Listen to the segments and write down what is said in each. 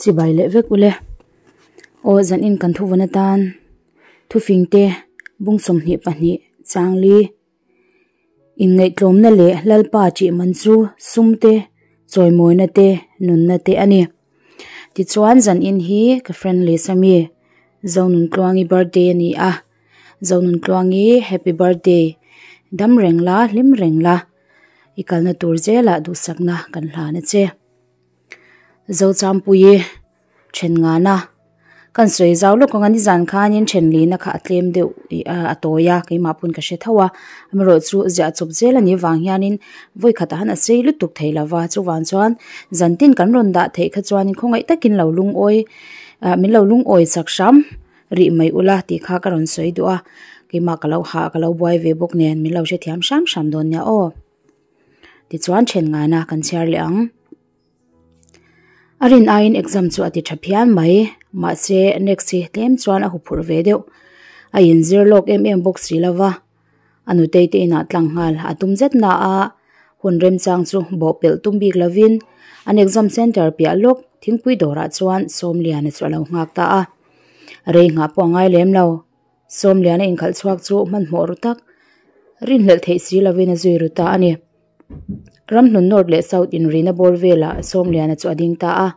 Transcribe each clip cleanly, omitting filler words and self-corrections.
Chibai leh vek ule. Aw zan in kan thuvun atan thufing te bung 22 changli inngaihtlawmna leh Lalpa tih man chu sum te chawimawina te nunna te a ni. Tichuan zan in hi ka friend list ami Zonuntluangi birthday a ni a. Zonuntluangi happy birthday dam reng la hlim reng la i kalna tur zelah duhsakna kan hlan a che. Zochampuii then ngana kan sawi zau lawk ang a nizan khanin then lina kha a tlem deuh ih a tawi a keimah pawn ka hre tho a amaherawh chu ziah chawp zel a nih avang hianin vawi khatah han a sei lutuk thei lova chuvang chuan zan tin kan rawn dah theih kha chuanin khawngaih takin lo lungawi ah min lo lungawi chak hram rih mai ula tih kha ka rawn sawi duh a keimah ka lo hah ka lo buai ve bawk nen min lo hrethiam hram hram dawn nia aw tichuan then ngana kan chhiar leh ang. A rin aiin exam chu a ti tha phian mai, mahse next hi tlem chuan a huphurh ve deuh. A inzir lawk em em bawk si lo va, a nutei te inah tlang nghal a tum zet na a, hun remchang chu bawhpelh tum bik lovin an exam centre piah lawk thingpui dawrah chuan Sawmliana chu a lo nghak ta a. Rei nghah pawh a ngai lem lo, Sawmliana inkhalh chhuak chu hmanhmawh ru tak, rinhlelh theih si lovin a zui ru ta a ni. Ramhlun North leh South inrina bawr velah Sawmliana chu a ding ta a.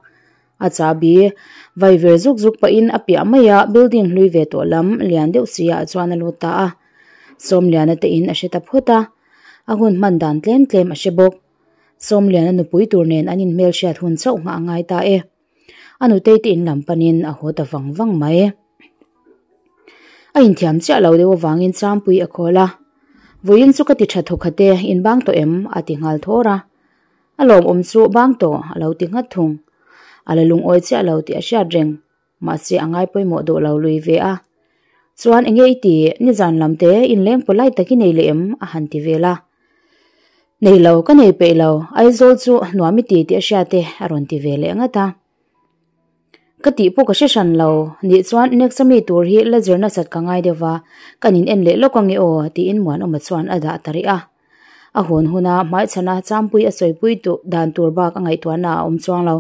A chahbi vai ver zuk zuk pahin a piah mai a, building hlui ve tawh lam lian deuh si ah chuan a lut ta a. Sawmliana te in a hre ta phawt a, a hun hman dan tlem tlem a hre bawk. Sawmliana nupui tur nen an inhmelhriat hun chauh nghah a ngai ta e. A nutei te in lam panin a haw ta vang vang mai. A inthiam chiah lo deuh avangin Champui a khawl a, Vawiin chu ka ti tha thawk khat e, in bang tawh em? a ti nghal thawr a. A lawmawm chu bang tawh a lo ti nghat thung. A la lungawi chiah lo tih a hriat reng, mahse a ngai pawimawh duh lo lui ve a. Chuan enge i ti, nizan lam te inleng polite tak i nei leh em? a han ti vel a. Nei lo, ka nei peih lo, Aizawl chu nuam i ti tih a hriat e, a rawn ti ve leh ngat a. Ka tih pawh ka hre hran lo, nih chuan next ami tur hi la zir nasat ka ngai deuh va, kan in en leh lawk ange aw, tiin Muanawma chuan a dah ta rih a. A hawn huna hmaichhana Champui a sawipui duh dan tur bak a ngaihtuahna a awm chuang lo.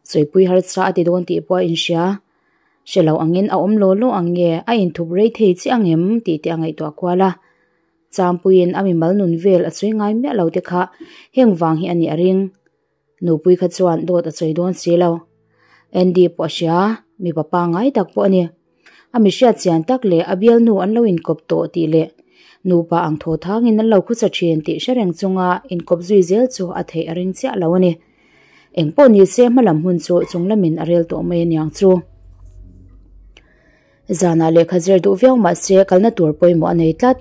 Sawipui harsa a ti dawn tih pawh a inhria. Hre lo angin a awm law law ang nge, a inthup rei thei chiah ang em tih te a ngaihtuah kual a. Champuiin a mimal nun vel a sawi ngai miah lo te kha heng vang hi a nih a ring. Nupui kha chuan dawt a sawi dawn si lo. Andy pawh a hria, mipa pangngai tak pawh a ni. A mi hriat chian tak leh a bialnu an lo inkawp tawh tih leh nupa ang thaw thangin an lo khusa thin tih hre reng chunga inkawp zui zel chu a theih a ring chiah lo a ni. Eng pawh ni se hmalam hun chu chung lamin a rel tawh mai a niang chu. Zanah lehkha zir duh viau mah se kalna tur pawimawh a nei tlat.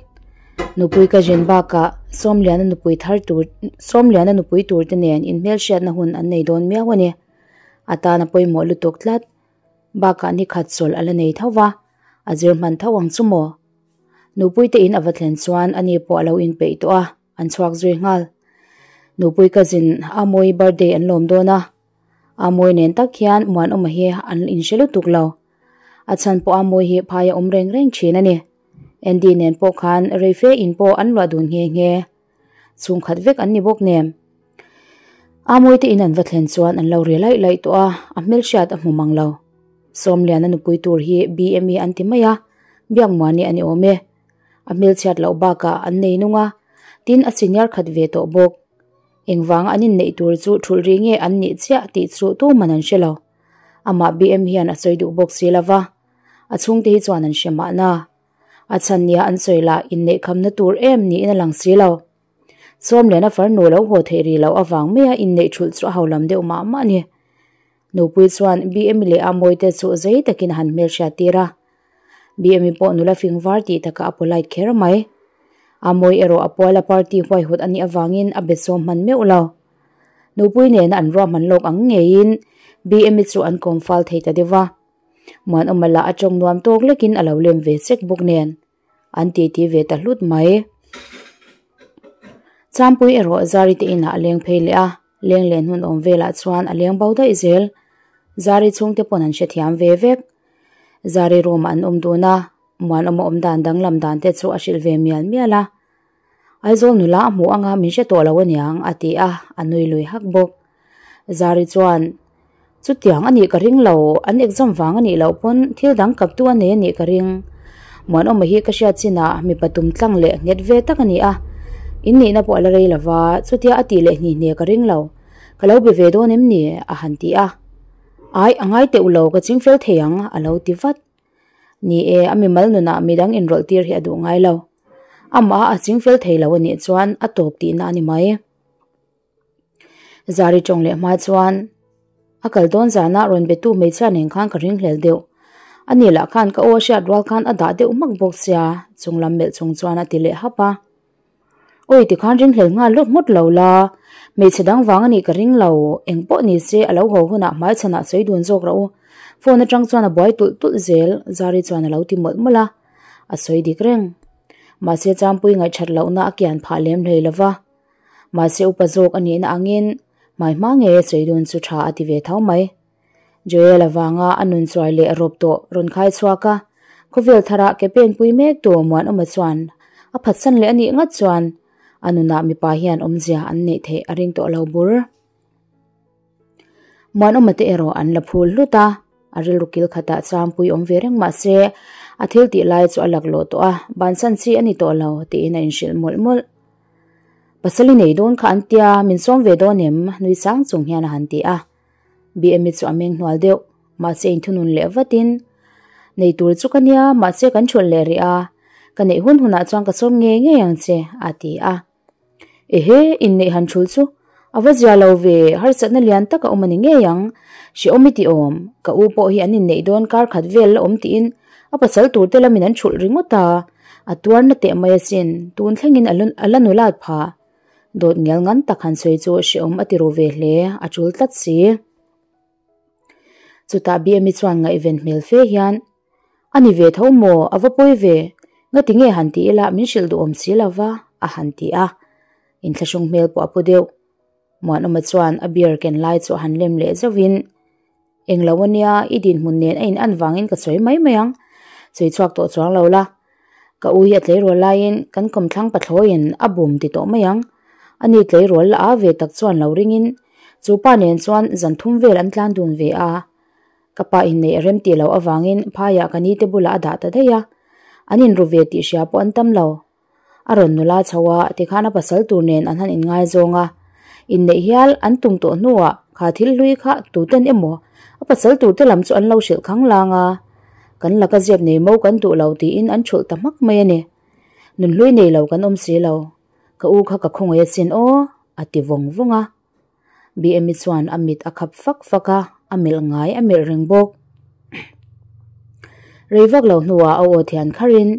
Nupui ka zin bakah Sawmliana nupui thar tur Sawmliana nupui tur te nen inhmelhriatna hun an nei dawn miau a ni. A tan a pawimawh lutuk tlat. Bakah ni khat chawlh a la nei tho va, a zir hman tho ang chu maw? Nupui te in a va thlen chuan ani pawh a lo inpeih tawh a, an chhuak zui nghal. Nupui ka zin a Mawi birthday an lawm dawn a, a Mawi nen tak hian Muanawma hi an inhre lutuk lo. A chhan pawh a mawi hi phai a awm reng reng thin a ni. Andy nen pawh khan reife in pawh an luah dun nghe nghe. Chhungkhat vek an ni bawk nen. A mawi te in an va thlen chuan an lo ri laih laih tawh a, a hmelhriat a hmu mang lo. Sawmliana nupui tur hi BME an ti mai a, Biakmuani a ni awm e. A hmelchhiat loh bakah an nei nung a, tin a senior khat ve tawh bawk. Engvanga an inneih tur chu thulh ri nge an nih chiah tih chu tuman an hre lo. Amah BM hian a sawi duh bawk si lova, a chhungte hi chuan an hre mahna. A chhan nia an sawi lah inneihkhamna tur em niin a lang si lo. Sawmliana farnu lo haw theih rih loh avang maia inneih thulh chu a ho lam deuh mah mah a ni. Nupui chuan BM leh a mawite chu zei takin a han hmelhriat tir a. BM pawh nula fing var tih takah a polite kher mai. A mawi erawh a puala party huaihawt a nih avangin a be sawm hman meuh lo. Nupui nena an ruahman lawk ang ngeiin BMI chu an kawm fal thei ta deuh a. Muanawma lah a tawng nuam tawk lekin a lo lem ve chek bawk nen an titi ve ta hlut mai. Champui erawh Zari te inah a leng phei leh a, leng len hun awm velah chuan a leng bo daih zel. Zari chhungte pawn an hrethiam ve vek. Zari room ah an awm dun a, Muanawma awm dan danglam dan te chu a hrilh ve mial mial a. Aizawl nula a hmuh anga min hre tawh lo aniang a ti a, a nui lui hak bawk. Zari chuan, Chutiang a nih ka ring lo, an exam vang a nih loh pawn thil dang kaptu a nei a nih ka ring. Muanawma hi ka hriat chinah mipa tum tlang leh nghet ve tak a ni a, in nihna pawh a la rei lova, chutia a tih leh hni hne ka ring lo. Ka lo be ve dawn em ni? a han ti a. Ai, a ngai teuh lo, ka ching fel thei ang, a lo ti vat. Ni e, a mimal nunah midang inrawlh tir hi a duh ngai lo. Amah a ching fel thei lo a nih chuan a tawp tihna a ni mai. Zari tawng leh hma chuan a kal dawn zanah rawn betu hmeichhia nen khan ka ringhlel deuh. Ani lah khan ka aw a hriat rual khan a dah deuh hmak bawk sia, chung lam melh chung chuan a ti leh hap a. Awi tikhan ringhlel nghal lawk ngawt lo la, hmeichhe dang vang a nih ka ring lo, eng pawh ni se a lo haw hunah hmaichhanah sawi dun zawk rawh u. Phone atang chuan a buai tulh tulh zel, Zari chuan a lo ti mawlh mawlh a, a sawi dik reng. Mahse Champui ngaihthat lohna a kian phah lem hlei lo va. Mahse upa zawk a nihna angin hmai hma ngei a sawi dun chu tha a ti ve tho mai. Joel avanga a nun chuai leh rawp tawh rawn khai chhuak a, khawvel thara ke pen pui mek tu Muanawma chuan a phatsan leh a nih ngat chuan a nunah mipa hian awmzia an neih theih a ring tawh lo bur. Muanawma te erawh an la phul hlut a, a rilru kil khatah changpui awm ve reng mah se a thil tih lai chu a laklawh tawh a, bansan chi a ni tawh lo tiin a inhrilh mawlh mawlh. Pasal i nei dawn kha an tia, min sawm ve dawn em? nui sang chung hian a han ti a. BMI chu a meng hnual deuh, mahse inthunun leh vatin, Nei tur chu ka nia, mahse kan thulh leh rih a, ka neih hun hunah chuan ka sawm ngei ngei ang che, a ti a. Ehe, inneih han thul chu a va zia lo ve, harsatna lian tak a awm a ni ngei ang, hrehawm i ti awm, ka u pawh hi an inneih dawn kar khat vel la awm tiin a pasal tur te lamin an thulh ringawt a, a tuarna teh mai asin, tun thlengin a la nulat phah. Dawt ngial ngan tak han sawi chu hrehawm a ti ru ve hle, a tul tlat si. Chutah BMI chuan ngaihven hmel fe hian, A ni ve tho maw, a va pawi ve, ngati nge han ti ila min hrilh duhawm si lo va, a han ti a. Inthlahrung hmel pawh a pu deuh. Muanawma chuan a beer ken lai chu a han lem leh zauhin, Englo ania, i dinhmun nen a in an vangin ka sawi mai mai ang, sawi chhuak tawh chuang lo la. Ka u hi a tleirawl laiin kan kawmthlang pathlawiin a bum ti tawh mai ang. Ani tleirawl la a ve tak chuan lo ringin chu pa nen chuan zan thum vel an tlan dun ve a. Ka pa inneih a rem tih loh avangin phaiah ka nite bulah a dah ta daih a. An inru ve tih hria pawh an tam lo. A rawn nula chho a, tikhan a pasal tur nen an han inngaizawng a. Inneih hial an tum tawh hnuah kha thil hlui kha tuten emaw a pasal tur te lam chu an lo hrilh khang lang a. Kan laka zep nei mo kan duh lo tiin an thulh ta hmak mai a ni. Nun hlui nei lo kan awm si lo. Ka u kha ka khawngaih asin aw, a ti vawng vawng a. BMI chuan a mit a khap fak fak a, a melh ngai a melh reng bawk. Rei vak lo hnuah a aw thian kharin,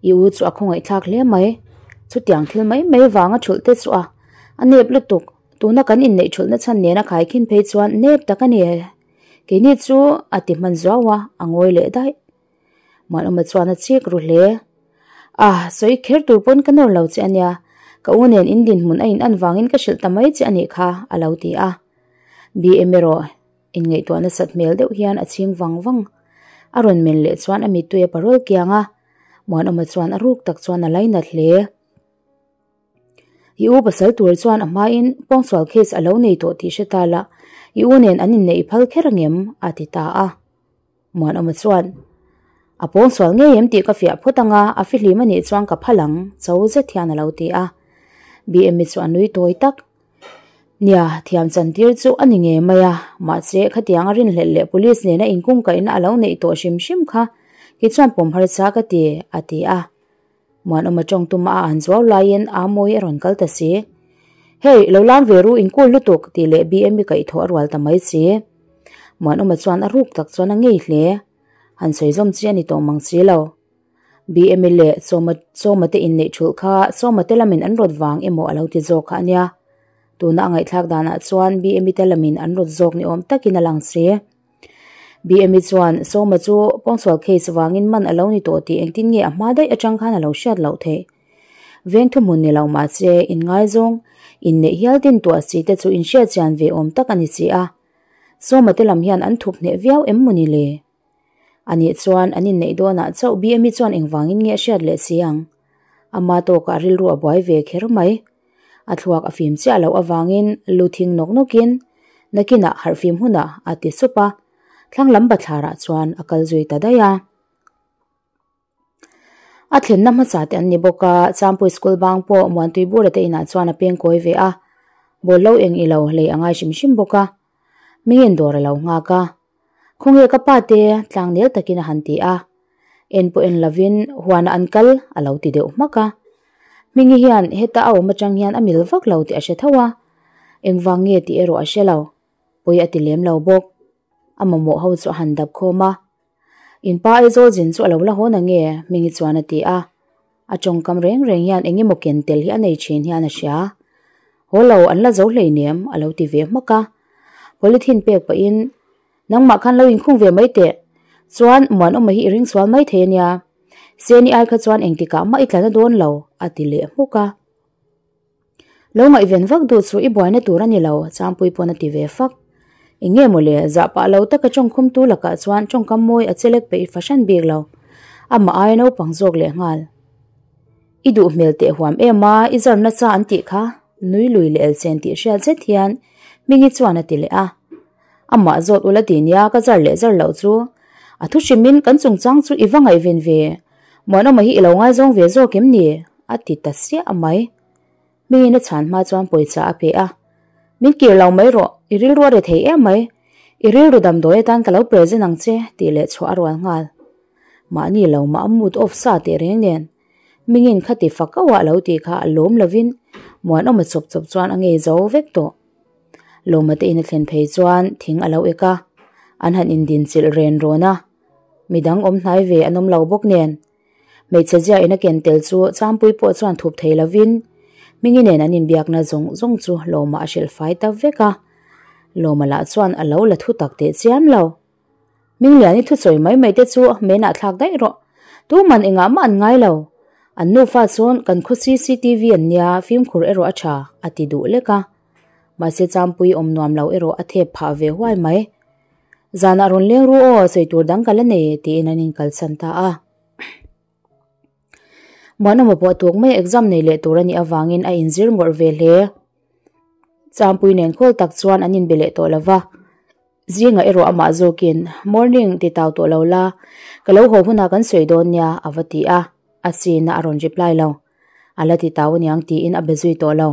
I u chu a khawngaihthlak hle mai. Chutiang thil mai mai vanga thulh te chu a a nep lutuk. Tuna kan inneih thulhna chhan nena khaikhin phei chuan nep tak a ni. Keini chu a ti hman zuau a, a ngawi leh daih. Muanawma chuan a chik ru hle. Ah, sawi kher tur pawn ka nawr lo che a nia, ka u nen in dinhmun a in an vangin ka hrilh ta mai che a nih kha, a lo ti a. BM erawh inngaihtuah nasat hmel deuh hian a chhing vang vang. A rawn men leh chuan a mittui a parawl kiang a, Muanawma chuan a ruk tak chuan a lainat hle. I u pasal tur chuan a hmain pawngsual case a lo nei tawh tih hre ta la, i u nen an inneih phal kher angem? a ti ta a. Muanawma chuan, A pawngsual ngei em tih ka fiah phawt anga, a fihlim a nih chuan ka phal ang, cho zet hian a lo ti a. BMI chu a nui tawi tak. Nia, thiam chantir chu a ni ngei mai a, mahse khatiang a rinhlelh leh police nena inkungkaihna a lo neih tawh hrim hrim kha kei chuan pawm harsa ka ti, a ti a. Muanawma tawng tuma a an zuau laiin a mawi a rawn kal ta si. Hei, lo lam ve ru inkul lutuk tih leh BM-i kaihthawh a rual ta mai si. Muanawma chuan a ruk tak chuan a ngei hle. Han sawi zawm chi a ni tawh mang si lo. BM-i leh Sawma Sawma te inneih thulh kha Sawma te lamin an rawt vang emaw a lo ti zawk kha a nia. Tuna a ngaihthlak danah chuan BM-i te lamin an rawt zawk ni awm takin a lang si. BMI chuan Sawma chu pawngsual case vangin man a lo ni tawh tih engtin nge a hma daih atang khan a lo hriat loh theih. Veng thuhmun ni lo mahse inngaizawng, inneih hial din tuah si te chu inhriat chian ve awm tak a ni si a. Sawma te lam hian an thup hneh viau em maw ni le? Anih chuan an inneih dawnah chauh BMI chuan engvangin nge a hriat leh si ang? Ama tawkah rilru a buai ve kher mai. A thluak a fim chiah loh avangin lu thing nawk nawkin, Nakinah harhfim hunah a ti sup a, thlang lam bathlarah chuan a kal zui ta daih a. A thlenna hmasa te an ni bawk a, Champui school bang pawh Muantui Bura te inah chuan a peng kawi ve a, ball lo eng ilo lei a ngai hrim hrim bawk a. Mingin dawr a lo nghak a, Khawnge ka pa te tlangnel takin a han ti a, en pawh en lovin huanah an kal a lo ti deuh hmak a. Hmingi hian heta a awm atang hian a mil vak lo tih a hre tho a, engvang nge tih erawh a hre lo, pawi a ti lem lo bawk. A mamawh ho chu a han dap khawm a, In pa Aizawl zin chu a lo la haw na nge? Hmingi chuan a ti a. A tawngkam reng reng hian eng emaw ken tel hi a nei thin hian a hria. Haw lo, an la zo hleinem, a lo ti ve hmak a. Polythene pek pahin, Nangmah khan lo inkhung ve mai teh. Chuan, Muanawma hi i ring sual mai thei a nia. Seni ai kha chuan engtikah mah i tla na dawn lo, a ti leh hmuk a. Lo ngaihven vak duh chu i buaina tur a ni lo, Changpui pawn a ti ve fak. Eng nge maw le, zah pah lo taka tawngkhumtu lakah chuan tawngkam mawi a chelek peih fahran bik lo. Amah aia naupang zawk leh nghal. I duh hmel teh huam em a, i zar nasa an tih kha, nui lui leh elchen tih hriat zet hian Hmingi chuan a ti leh a. Amah zawt ula ti nia ka zar leh zar loh chu. A thu hrimin kan chungchang chu i va ngaihven ve. Muanawma hi i lo ngaizawng ve zawk em ni? A ti ta siah mai. Hmingin a chhan hma chuan pawisa a pe a. Min kir lo mai rawh, i rilru a re thei em mai. I rilru damdawi atan ka lo present ang che tih leh chhuah a rual nghal. Mahni lo mah a mood off sa teh reng nen. Hmingin khati fak auh a lo tih kha a lawm lovin Muanawma chawp chawp chuan a ngei zo vek tawh. Lawma te in a thlen phei chuan thing a lo ek a, an han indinchilh ren rawn a. Midang awm hnai ve an awm lo bawk nen. Hmeichhe zia in a ken tel chu Champui pawh chuan thup thei lovin Hmingi nen an inbiakna zawng zawng chu Lawma a hrilh fai ta vek a. Lawma lah chuan a lo la thu tak teh chiam lo. Hmingliani thusawi mai mai te chu menah thlak daih rawh. Tuman engah mah an ngai lo. An nufa chuan kan khaw cctv an nia fimkhur erawh a tha a ti duh lek a. Mahse Champui awm nuam lo erawh a thep phah ve huai mai. Zanah rawn leng ru aw, sawi tur dang ka la nei tiin an inkalsan ta a. Muanawma pawh tuk mai exam nei leh tur a nih avangin a inzir ngawrh ve hle. Champui nen khawl tak chuan an inbe leh tawh lo va. Zingah erawh amah zawkin, Morning, ti tau tawh lo la, ka lo haw hunah kan sawi dawn nia, a va ti a. A sina a rawn reply lo. A la ti tau aniang tiin a be zui tawh lo.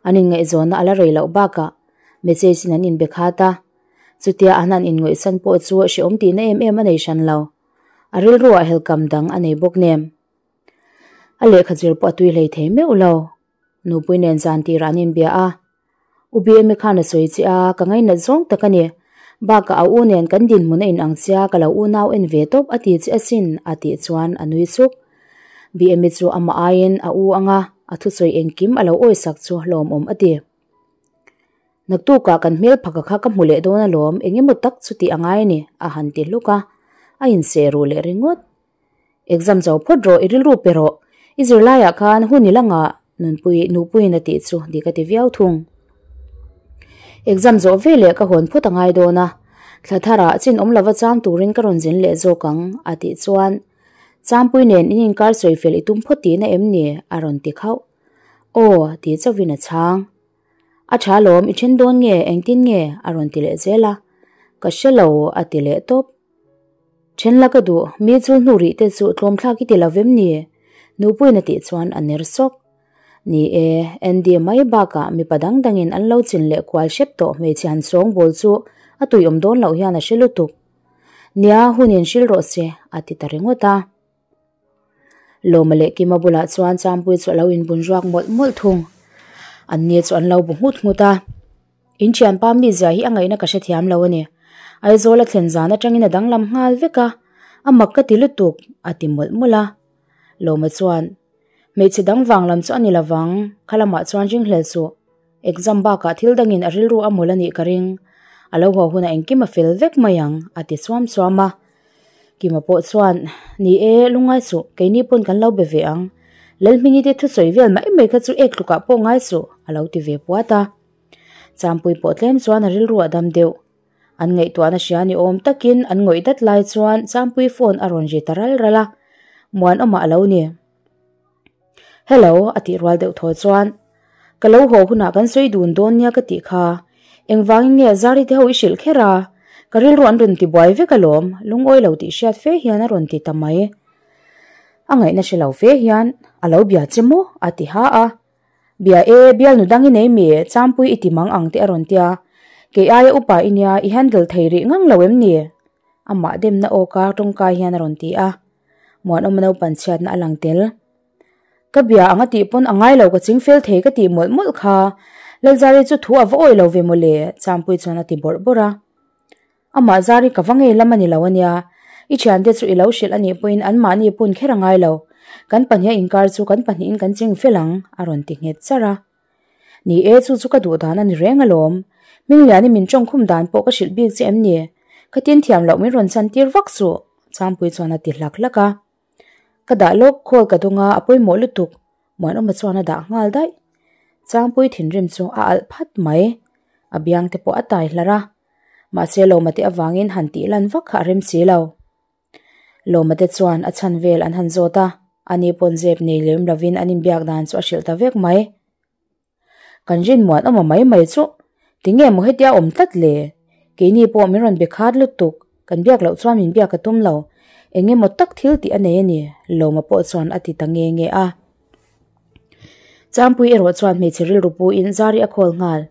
An inngaihzawnna a la rei loh bakah message in an inbe khat a, chutia an han inngawihsan pawh chu hrehawm tihna em em a nei hran lo. A rilruah helkam dang a nei bawk nem. A lehkha zir pawh a tui hlei thei meuh lo. Nupui nen zan tirah an inbia a, U BMA khan a sawi che a, ka ngainat zawng tak a ni. Bakah a u nen kan dinhmun a inang sia ka lo unau en ve tawp a ti che asin a tih chuan a nui suk. BMA chu amah aiin a u anga a thusawi engkim a lo awisak chu hlawmawm a ti. Naktukah kan hmel phaka kha ka hmu leh dawn alawm, eng emaw tak chu tih a ngai a ni a han ti hluk a, a inseh ruh leh ringawt. Exam zo phawt rawh, i rilru pe rawh. I zirlaiah khan hun i la ngah, Nunpui, Nupuiin a tih chu dik a ti viau thung. Exam zawh ve leh ka hawn phawt a ngai dawn a, thla tharah chin awm lova cham turin ka rawn zin leh zawk ang, a tih chuan Champui nen in inkar sawi fel i tum phawt tihna em ni? a rawn ti khauh. Aw, ti chauhin a chhang. A tha lawm, i then dawn nge, engtin nge? a rawn ti leh zel a. Ka hre lo, a ti leh tawp. Then la ka duh, mi chu hnu rih te chu tlawm thlak i ti lo vem ni? Nupuiin a tih chuan a ner sawk. Ni e, Andy mai bakah mipa dang dangin an lo chin leh kual hrep tawh hmeichhe han sawngbawl chu a tuiawm dawn loh hian a hre lutuk. Nia, hun in hrilh rawh se, a ti ta ringawt a. Lawma leh Kima bulah chuan Champui chu a lo inbun ruak mawlh mawlh thung. An ni chu an lo bu nghut nghut a. In thianpa mizia hi a ngaihna ka hrethiam lo a ni. Aizawl a thlen zan atangin a danglam nghal vek a, a mak ka ti lutuk, a ti mawlh mawlh a. Lawma chuan, Hmeichhe dang vang lam chu a ni lovang, kha lamah chuan ringhlel suh. Exam bakah thil dangin a rilru a mawlh a nih ka ring. A lo haw hunah engkim a fel vek mai ang, a ti suam suam a. Kima pawh chuan, Ni e, lungngai suh, keini pawn kan lo be ve ang. Lalhmingi te thusawi vel mai mai kha chu ek tlukah pawh ngai suh, a lo ti ve puat a. Champui pawh tlem chuan a rilru a dam deuh. An ngaihtuahna hria ni awm takin an ngawih dat lai chuan Champui phone a rawn ri ta ral ral a, Muanawma a lo ni. Hello, a tih rual deuh thaw chuan, Ka lo haw hunah kan sawi dun dawn nia ka tih kha. Engvangin nge Zari te ho i hrilh kher a? Ka rilru an rawn ti buai vek alawm, lungawi lo tih hriat fe hian a rawn ti ta mai. A ngaihna hre lo fe hian, A lo bia che maw? a ti ha a. Bia e, bialnu dang i nei mi? Champui i ti mang ang te a rawn tia. Kei aia upa i nia, i handle thei rih ngang lo em ni? Amah demna awka tawngkai hian a rawn ti a. Muanawma naupan chhiatna a lang tel. Ka bia ang a tih pawn a ngai lo ka ching fel thei ka tih mawlh mawlh kha. Lalzari chu thu a va awih lo ve mawle, Champui chuan a ti bawrh bawrh a. Amah Zari ka va ngei lam a ni lo ania. I thiante chu i lo hrilh a nih pawhin anmahni pun kher a ngai lo. Kan pahniha inkar chu kan pahnihin kan ching fel ang, a rawn ti nghet charh a. Ni e, chu chu ka duh dan a ni reng alawm. Hmingliani min tawngkhum dan pawh ka hrilh bik che em ni? Ka tin thiam loh min rawn chan tir vak suh, Champui chuan a ti hlak hlak a. Ka dah lawk, call ka dawng a, a pawimawh lutuk. Muanawma chuan a dah nghal daih. Changpui thinrim chu a alh phat mai. A biang te pawh a tai hlarh a. Mahse Lawma te avangin han tih lan vak kha a rem si lo. Lawma te chuan a chhan vel an han zawt a, ani pawn zep nei lem lovin an inbiak dan chu a hrilh ta vek mai. Kan rin muanawma mai mai chu tinge maw hetia awm tlat le? Keini pawh min rawn be khat lutuk, kan biak loh chuan min biak a tum lo. Eng emaw tak thil tih a nei a ni, Lawma pawh chuan a ti ta nge nge a. Changpui erawh chuan hmeichhe rilru puin Zari a khawl nghal.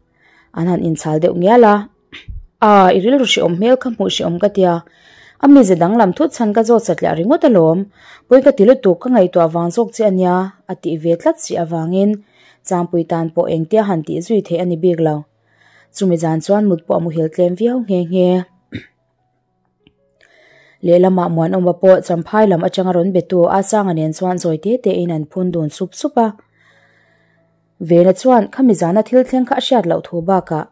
An han inchhal deuh ngial a. Aa, i rilru hreawm hmel kha hmuh hreawm ka tia. A mize danglam thut chhan ka zawt satliah ringawt alawm. Pawi ka ti lutuk, ka ngaihtuah vang zawk che a nia, a tih ve tlat si avangin Changpui tan pawh engtia han tih zui theih a ni bik lo. Chumi zan chuan mut pawh a muhil tlem viau nghe nghe. Lehlamah Muanawma pawh Champhai lam atanga rawn betu Asanga nen chuan zawi te tein an phun dun sup sup a. Vena chuan khami zana thil thleng kha a hriat loh thu bakah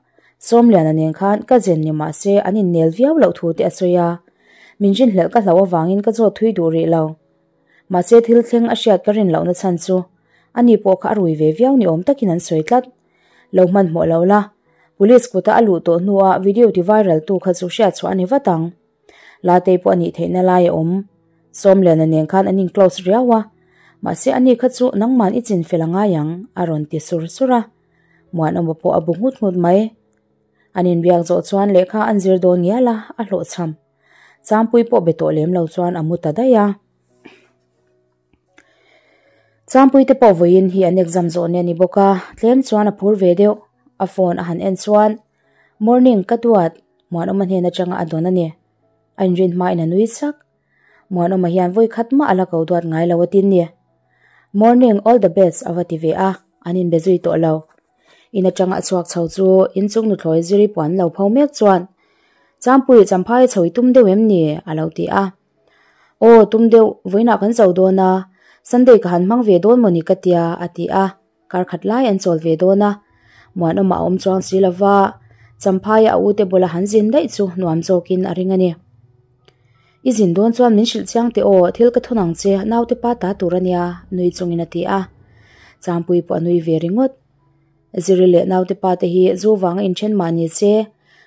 Sawmliana nen khan ka zen ni mah se an innel viau loh thu te a sawi a. Min rinhlelh ka hlauh avangin ka zawt thui duh rih lo. Mahse thil thleng a hriat ka rin lohna chhan chu ani pawh kha a rui ve viau ni awm takin an sawi tlat. Lo hmanhmawh lo la, Police kuta a luh tawh hnua video ti viral tu kha chu hriat chhuah a ni vat ang. Latei pawh a nih theihna lai a awm. Sawmliana nen khan an in close riau a, mahse ani kha chu nangman i chin fel a ngai ang, a rawn ti sur sur a. Muanawma pawh a bu nghut nghut mai. An inbiak zawh chuan lehkha an zir dawn ngial a, a hlawhchham. Changpui pawh be tawh lem lo chuan a mu ta daih a. Changpui te pawh vawiin hi an exam zawh nen a ni bawk a, tlem chuan a phur ve deuh. A phone a han en chuan, Morning ka duat, Muanawma hnen atanga a dawn a ni. A inrin hmain a nui sak. Muanawma hian vawi khat mah a la ko duat ngai lo a tin ni. Morning, all the best a va ti ve a, an inbe zui tawh lo. In atanga a chhuak chho chu inchung nuthlawi ziri puan lo pho mek chuan, Changpui, Champhai chho i tum deuh em ni? a lo ti a. Aw, tum deuh, vawiinah kan zo dawn a, Sunday ka han hmang ve dawn mawni ka tia, a ti a, kar khat lai an chawl ve dawn a. Muanawma a awm chuang si lova, Champhaia a ute bula han zin daih chu nuam zawkin a ring a ni. I zin dawn chuan min hrilh chiang teh aw, thil ka thawn ang che, naute pa ta tur a nia, nui chungin a ti a. Changpui pawh a nui ve ringawt. Ziri leh naute pa te hi zu vanga inthen mah ni se,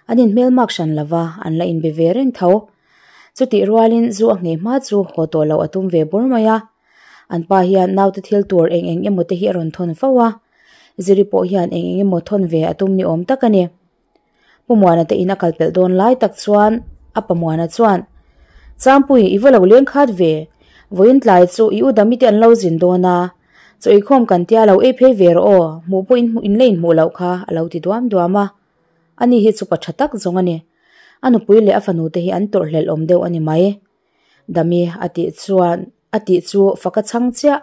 an inhmelmak hran lova, an la inbe ve reng tho. Chutih rualin zu a nghei hma chu haw tawh loh a tum ve bur mai a. An pa hian naute thil tur eng eng emaw te hi a rawn thawn fo a, Ziri pawh hian eng eng emaw thawn ve a tum ni awm tak a ni. Pu Muana te in a kal pelh dawn lai tak chuan a pa Muana chuan, Changpui, i va lo leng khat ve. Vawiin tlai chu i u Dami te an lo zin dawn a, chaw eikhawm kan tia lo ei phei ve rawh aw, hmuh pawh in in la inhmuh loh kha a lo ti duam duam a. Ani hi chu pa tha tak zawng a ni. A nupui leh a fanu te hi an tawrh hlelh awm deuh a ni mai. Dami a tih chuan a tih chu fak a chhang chiah,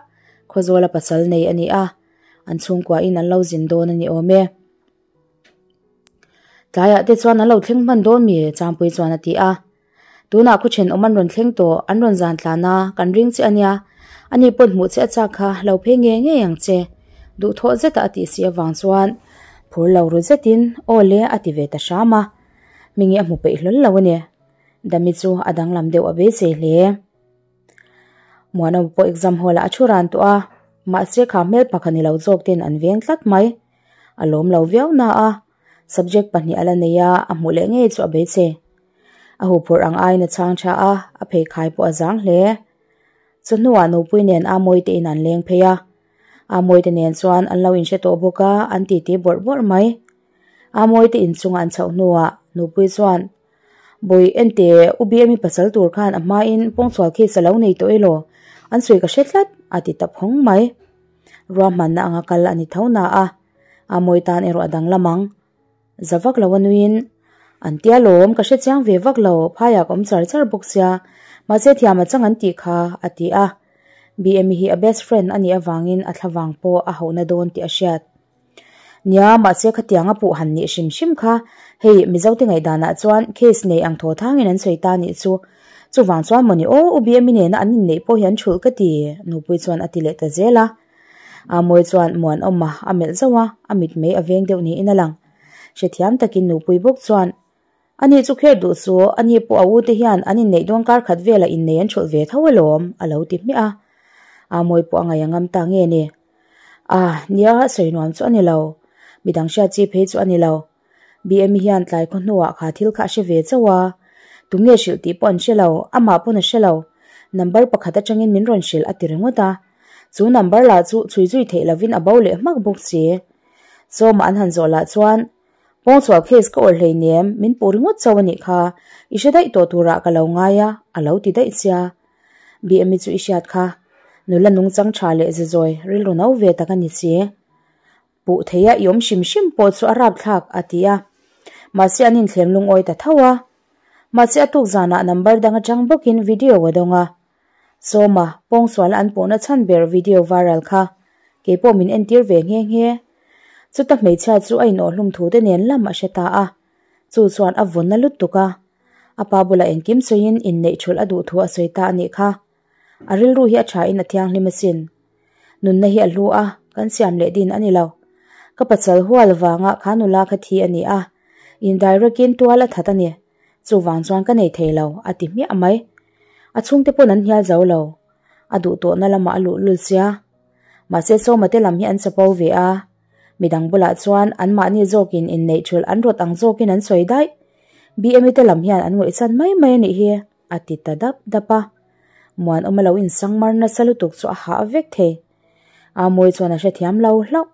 Khawzawla pasal nei a ni a, an chhungkua in an lo zin dawn a ni awm e. Tlaiah te chuan an lo thleng hman dawn mi? Changpui chuan a ti a. Tunah khaw thenawm an rawn thleng tawh, an rawn zan tlan a, kan ring che a nia. Ani pawn hmuh che a chak kha, lo phei ngei ngei ang che. Duhthawh zeta a tih si avang chuan phur lo ru zetin aw le a ti ve ta hram a. Hmingi a hmu peih hlawl lo a ni. Dami chu a danglam deuh a beisei hle. Muanawm pawh exam hall ah a thu ran tawh a, mahse kha hmel pakhat ni lo zawk ten an veng tlat mai. A lawm lo viau na a, subject pahnih a la nei a, a hmuh leh ngei chu a beisei. A huphurh ang aiin a chhang tha a, a pheikhai pawh a zang hle. Chawhnuah nupui nen Amawi te in an leng phei a, Amawi te nen chuan an lo inhre tawh bawk a, an titi bawrh bawrh mai. Amawi te inchunga an chhoh hnuah Nupui chuan, Bawi ente U BM-i pasal tur khan a hmain pawngsual case a lo nei tawh elaw? An sawi ka hre tlat, a ti ta phawng mai. Ruahmanna anga kal a ni tho na a, Amawi tan erawh a danglam ang. Za vak lo a nuiin, An tia lawm, ka hre chiang ve vak lo, phaiah ka awm char char bawk sia, mahse thiam a chang an tih kha, a ti a. BM-i hi a best friend a nih avangin a thlavang pawh a hauhna dawn tih a hriat. Nia, mahse khatiang a puh han nih hrim hrim kha, hei Mizote ngaihdanah chuan case nei ang thaw thangin an sawi ta nih chu. Chuvang chuan mawni aw, U BM-i nena an inneih pawh hi an thulh ka ti, Nupui chuan a ti leh ta zel a. Amawi chuan Muanawma a melh zauh a, a mitmei a veng deuh niin a lang. Hrethiam takin Nupui bawk chuan, Ani chu kher duh chu, ani pawh a ute hian an inneih dawn kar khat velah innei an thulh ve tho alawm, a lo ti hmiah a. Amawi pawh a ngaih a ngam ta nge ni? Ah, nia, sawi nuam chu a ni lo. Midang hriat chi phei chu a ni lo. BM-i hian tlai khaw hnuah kha thil kha a hre ve chauh a. Tunge hrilh tih pawh an hre lo, amah pawn a hre lo. Number pakhat atangin min rawn hrilh a ti ringawt a. Chu number lah chu chhui zui theih lovin a bo leh hmak bawk si. Sawma an han zawh lah chuan, Pawngsual case ka awrh hleinem, min puh ringawt chauh a nih kha, i hre daih tawh turah ka lo ngai a, a lo ti daih sia. BM-i chu i hriat kha. Nula nungchang tha leh zizawi rilru no ve tak a ni si. Puh theia i awm hrim hrim pawh chu a rapthlak, a ti a. Mahse an inthlem lungawi ta tho a. Mahse a tuk zanah number dang atang bawkin video a dawng a. Sawma, pawngsuala an puhna chhan ber video viral kha keipawh min entir ve nghe nghe. Chuta hmeichhia chu a inawhhlum thu te nen lam a hre ta a. Chu chuan a vawn na lutuk a. A pa bulah engkim sawiin inneih thulh a duh thu a sawi ta a nih kha. A rilru hi a thain a thianghlim asin. Nunna hi a hlu a, kan siam leh din a ni lo. Ka pasal hual vanga kha nula kha thi a ni a, indirect-in tual a that a ni. Chuvang chuan ka nei thei lo, a ti hmiah mai. A chhungte pawn an hnial zo lo. A duh tawhna lamah a luh lul sia. Mahse Sawma te lam hi an chapo ve a. Midang bulah chuan anmahni zawkin inneih thulh an rawt ang zawkin an sawi daih. BMI te lam hian an ngawihsan mai mai a nih hi, a ti ta dap dap a. Muanawma lo insang mar nasa lutuk chu a hah vek thei. Amawi chuan a hrethiam lo hlauh.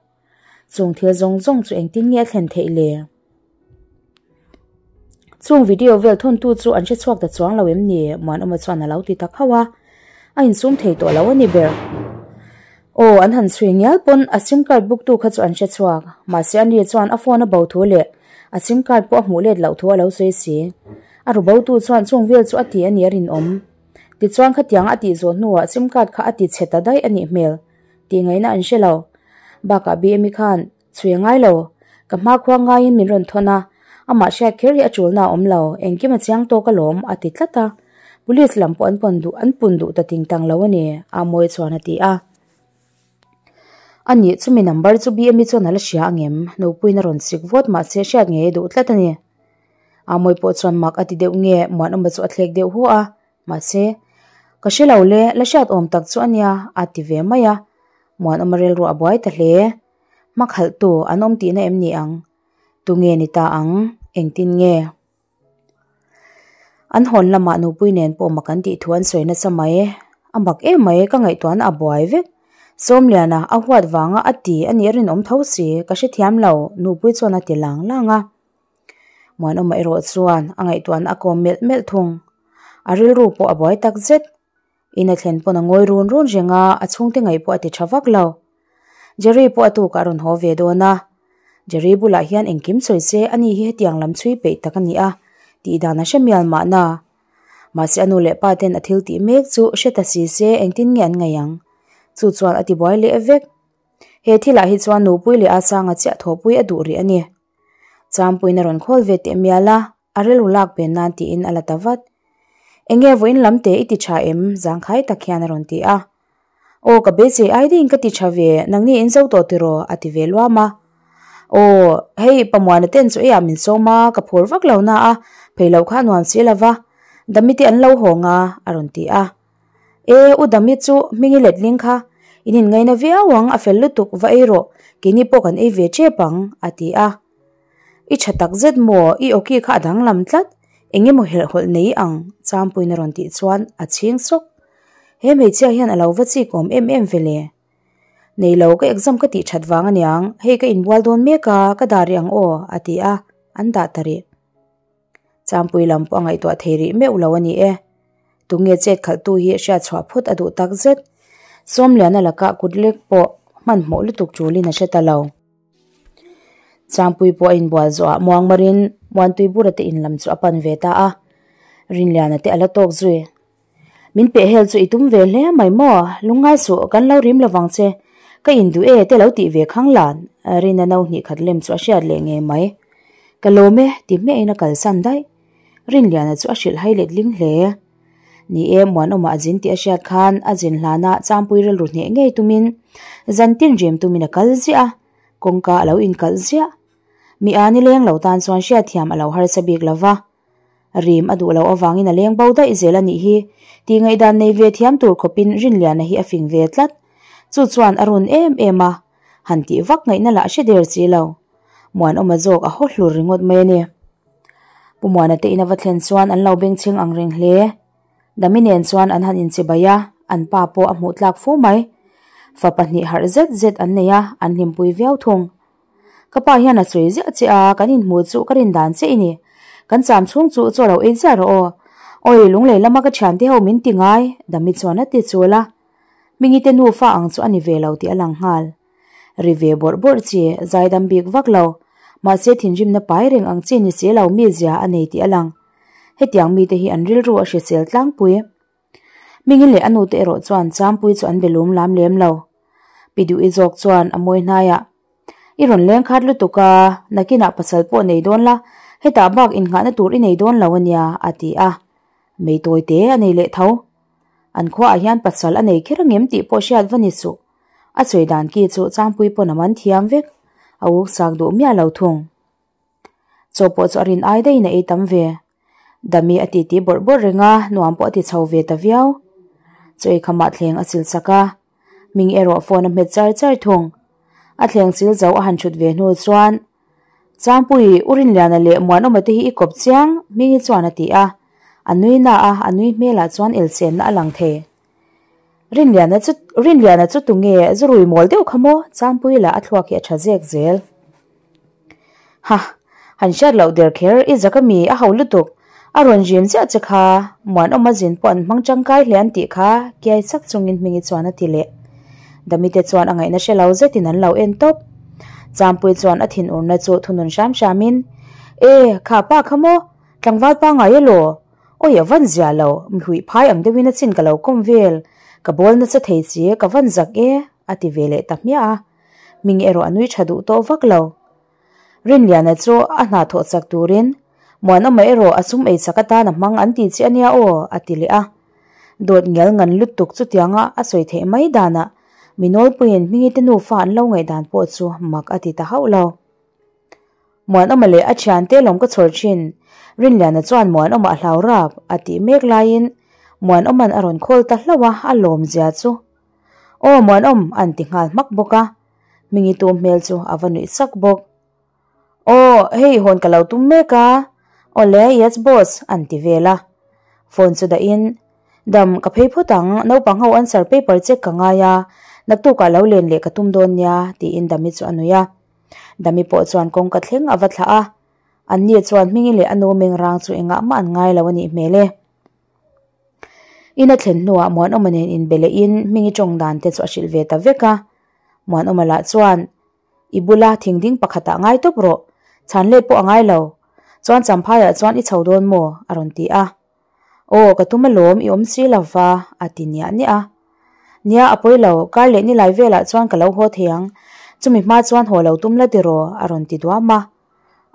Chung thil zawng zawng chu engtin nge a thlen theih le? Chung video vel thawntu chu an hre chhuak ta chuang lo em ni? Muanawma chuan a lo ti ta khauh a. A insum thei tawh lo a ni ber. Aw, an han chhui ngial pawn a sim card book tu kha chu an hre chhuak. Mahse ani chuan a phone a bo thu leh a sim card pawh a hmuh let loh thu a lo sawi si. A ru bo tu chuan chung vel chu a ti a ni a rinawm. Tichuan khatiang a tih zawh hnuah sim card kha a ti chhe ta daih a nih hmel. Tih ngaihna an hre lo. Bakah BMI khan chhui a ngai lo. Ka hmakhua ngaiin min rawn thawn a, amah hriat kher hi a tulna a awm lo, engkim a chiang tawk alawm, a ti tlat a. Police lam pawh an pawn duh an pun duh ta ting tang lo a ni, Amawi chuan a ti a. A nih, chumi number chu BMI chuan a la hria angem? Nopuiin a rawn sik vawt mahse hriat ngei a duh tlat a ni. Amawi pawh chuan mak a ti deuh nge, Muanawma chu a thlek deuh hu a. Mahse, ka hre lo le, la hriat awm tak chu a nia, a ti ve mai a. Muanawma rilru a buai ta hle. Hmakhalhtu an awm tihna em ni ang? Tunge ni ta ang? Engtin nge? An hawn lamah nupui nen pawh mak an tih thu an sawi nasa mai. A mak em mai, ka ngaihtuahna a buai vek. Sawmliana a huat vanga a ti a nih rinawm tho si, ka hrethiam lo, nupui chuan a ti lang lang a. Muanawma erawh chuan a ngaihtuahna a kawm melh melh thung. A rilru pawh a buai tak zet. In a thlen pawn a ngawi run run reng a, a chhungte ngaih pawh a ti tha vak lo. Jerry pawh a tukah a rawn haw ve dawn a. Jerry bulah hian engkim sawi se ani hi hetiang lam chhui peih tak a ni a, tih dan a hre mial mahna. Mahse a nu leh pa ten a thil tih mek chu hre ta si se engtin nge an ngaih ang? Chu chuan a ti buai leh vek. He thilah hi chuan nupui leh a sanga chiah thawhpui a duh rih a ni. Champuiin a rawn khawl ve teh mial a, a rilru lak pen nan tiin a la ta vat. Enge vawiin lam te i ti tha em? Zangkhai tak hian a rawn ti a. Aw ka beisei ai ding ka ti tha ve, nangni in zo tawh tiraw? a ti ve luam a. Aw, hei Pamuana ten chu eiah min sawm a, ka phur vak lo na a, phei loh kha a nuam si lo va, Dami te an lo hawng a, a rawn ti a. E, u Dami chu hming i letling kha, in inngaina viau ang, a fel lutuk, va ei rawh, keini pawh kan ei ve tep ang, a ti a. I tha tak zet maw, i awki kha a danglam tlat, eng emaw helhhawlh nei ang, Champuiin a rawn tih chuan a chhing sawk. He hmeichhia hian a lo va chik awm em em ve le. Nei lo, ka exam ka tih that vang aniang, hei ka inbual dawn mek a, ka dah rih ang aw, a ti a, an dah ta rih. Champui lam pawh a ngaihtuah thei rih meuh lo a ni e. Tunge chet khalhtu hi hriat chhuah phawt a duh tak zet. Sawmliana lakah kut lek pawh hmanhmawh lutuk tulin a hre ta lo. Changpui pawh a inbual zawhah muangmarin Muantuibura te in lam chu a pan ve ta a, Rinliana te a la tawk zui. Min peh hel chu i tum ve hle mai maw? Lungngai suh, kan lo rim lovang che. Ka induh e te lo tih ve khang lan, Rina no hnih khat lem chu a hriat leh ngei mai. Ka lawm e, ti hmiahin a kalsan daih. Rinliana chu a hrilh hai letling hle. Ni e, Muanawma a zin tih a hriat khan a zin hlana Changpui rilru hneh ngei tumin zantin rem tumin a kal ziah a, kawngka a lo inkalh ziah. Mi a ni leng lo tan chuan hriatthiam a lo harsa bik lo va. Rim a duh loh avangin a leng bo daih zel a nih hi tih ngaihdan nei ve thiam tur khawpin Rinliana hi a fing ve tlat. Chu chuan a run em em a, han tih vak ngaihna lah hre der si lo. Muanawma zawk a haw hlur ringawt mai a ni. Pu Muana te in a va thlen chuan an lo bengchheng ang reng hle. Dami nen chuan an han inchibai a, an pa pawh a hmuh tlak fu mai. Fa pahnih harh zet zet an nei a, an hlimpui viau thung. Ka pa hian a sawi ziah che a, kan inhmuh chu ka rin dan che i ni. Kan cham chhung chu chaw lo ei ziah rawh aw. Awi, lunglei lama ka thiante ho min ti ngai, Dami chuan a ti chul a. Hmingi te nufa ang chu a ni ve lo tih a lang nghal. Ri ve bawrh bawrh chi, zaidam bik vak lo. Mahse thinrimna pai reng ang chi ni si lo mi zia a nei tih a lang. Hetiang mite hi an rilru a hrisel tlangpui. Hmingi leh a nute erawh chuan Champui chu an be lum lam lem lo. Pi Duhi zawk chuan a mawi hnaiah, I rawn leng khat lutuk a, nakinah pasal pawh nei dawn la, hetah bak innghahna tur i nei dawn lo a nia, a ti a. Mei tawi te a nei leh tho. An khuaah hian pasal a nei kher angem tih pawh hriat va ni suh. A sawi dan ki chu Changpui pawn a man thiam vek, a uk sak duh miah lo thung. Chaw pawh chu a rin ai daihin a ei tam ve. Dami a titi bawrh bawrh reng a, nuam pawh a ti chho ve ta viau. Chaw ei khamah thleng a sil sak a, Hming erawh phone a hmet char char thung. A thleng sil zo a han thut ve hnu chuan, Changpui, U Rinliana leh Muanawma te hi i kawp chiang, Hmingi chuan a ti a. A nui na a, a nui hmelah chuan elchenna a lang thei. Rinliana chu Rinliana chu tunge zu rui mawl deuh kha maw? Changpui lah a thluak hi a tha zek zel. Ha, han hriat loh der kher i zak ami a ho lutuk. A rawn zim chiah che kha, Muanawma zin pawh an hmang tangkai hle an tih kha kiai chak chungin Hmingi chuan a ti leh. Damite chuan a ngaihna hre lo zetin an lo en tawp. Changpui chuan a thinurna chu thunun hram hramin, E, kha pa kha maw? Tlangval pangngai elaw? Awi a van zia lo, mi huih phai ang deuhin a chin ka lo kawm vel, ka bawl nasa thei chi, ka van zak e, a ti ve leh ta hmiah a. Hming erawh a nui tha duh tawh vak lo. Rinliana chu a hna thawh chak turin, Muanawma erawh a sum ei chak atan a hmang an ti chi ania aw, a ti leh a. Dawt ngial ngan lutuk chutianga a sawi theih mai danah mi nawlpuiin Hmingi te nufa an lo ngaihdan pawh chu mak a ti ta hauh lo. Muanawma leh a thiante lawm ka chhawr thin. Rinliana chuan Muanawma a hlau rap a tih mek laiin Muanawma'n a rawn khawl ta hlauh a, a lawm zia chu. Aw Muanawm an ti nghal hmak bawk a, Hmingi tu hmel chu a va nuih sak bawk. Aw hei hawn ka lo tum mek a, awle yes boss an ti vel a. Phone chu dahin Dam, ka phei phawt ang, naupang ho answer paper check ka ngai a, naktukah lo len leh ka tum dawn nia tiin Dami chu a nui a. Dami pawh chuan kawngka thleng a va thlah a, anni chuan Hmingi leh a nu Mengrang chu engah mah an ngai lo a nih hmel e. In a thlen hnuah Muanawma nen inbe lehin Hmingi tawng dan te chu a hrilh ve ta vek a. Muanawma lah chuan, I bula thing ding pakhatah ngai tawp rawh, chhan let pawh a ngai lo. Chuan Champhaiah chuan i chho dawn maw? a rawn ti a. Aw, ka tum alawm, i awm si lo va, a ti niah niah a. Nia, a pawi lo, kar leh nilai velah chuan ka lo haw thei ang, chumi hma chuan haw lo tum la tiraw, a rawn ti duam a.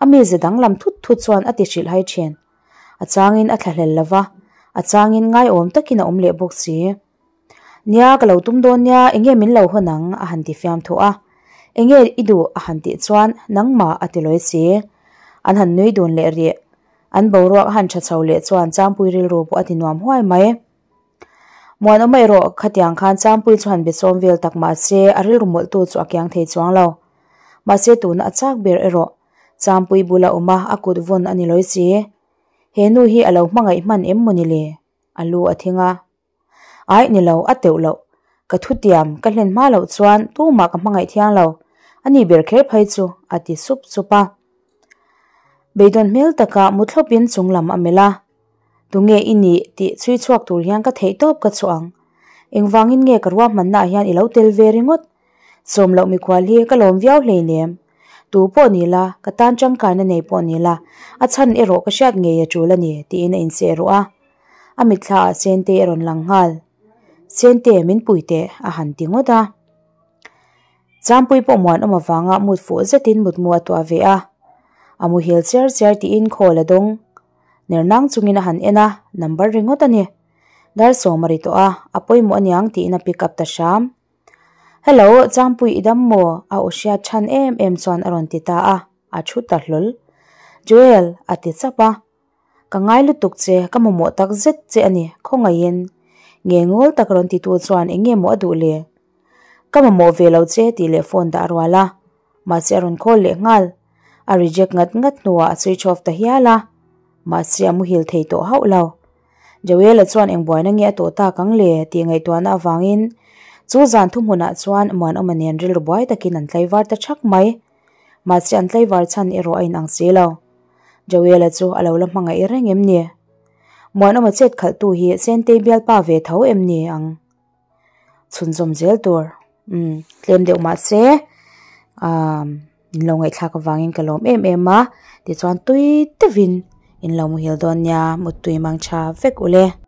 A mize danglam thut thut chuan a ti hrilh hai thin. A changin a thlahlel lo va, a changin ngaiawm takin a awm leh bawk si. Nia, ka lo tum dawn nia, enge min lo hawn ang, a han ti fiam thuah a. Enge i duh, a han tih chuan, nangmah, a ti lawi si. An han nui dun leh rih. An boruak a han tha chho leh chuan Changpui rilru pawh a ti nuam huai mai. Muanawma erawh khatiang khan Changpui chu han be sawm vel tak mahse a rilru mawlhtu chu a kiang thei chuang lo. Mahse tuna a chak ber erawh Changpui bula awm a a kut vawn a ni lawi si. He nu hi a lo hmangaih hman em maw ni le? A lu a thing a. Aih ni lo, a teuh loh. Ka thutiam ka hlen hma loh chuan tumah ka hmangaih thiang lo, a ni ber kher phei chu, a ti sup sup a. Beidawn hmel taka mu thlawpin chung lam a melh a. Tunge i nih tih chhui chhuak tur hian ka theih tawp ka chhuah ang. Engvangin nge ka ruahmannaah hian i lo tel ve ringawt? Sawm loh mikhual hi ka lawm viau hleinem. Tu pawh ni la, ka tan tangkaina nei pawh ni la, a chhan erawh ka hriat ngei a tul a ni, tiin a inseh ruh a. A mitthlaah Sente a rawn lang nghal. Sente, min pui teh, a han ti ngawt a. Champui pawh muanawm avanga mut fuh zetin mutmu a tuah ve a. A muhil chiar chiar tiin khawl a dawng. Ner nang chungin a han en a, number ringawt a ni. Dar sawm a ri tawh a, a pawimawh aniang tiin a pick up ta hram. Hello, Champui i dam maw? A aw hriat chhan em em chuan a rawn ti ta a, a thu ta hlawl. Joel, a ti chap a. Ka ngai lutuk che, ka mamawh tak zet che a ni, khawngaihin. Nge ngawl tak rawn titu chuan eng nge maw a duh le? Ka mamawh ve lo che tih leh phone dah a rual a, mahse a rawn call leh nghal. A reject ngat ngat hnuah a switch off ta hial a, mahse a muhil thei tawh hauh lo. Joel-a chuan eng buaina nge a tawh tak ang le tih ngaihtuahna avangin chu zan thuhmunah chuan Muanawma nen rilru buai takin an tlaivar ta thak mai. Mahse an tlaivar chhan erawh a inang si lo. Joel-a chu a lo la hmangaih reng em ni? Muanawma chet khalhtu hi Sentei bialpa ve tho em ni ang? Chhunzawm zel tur. Umm tlem deuh mahse umm in lo ngaihthlak avangin ka lawm em em a tichuan tui deuhin in lo muhil dawn nia muttui mang tha vek ule.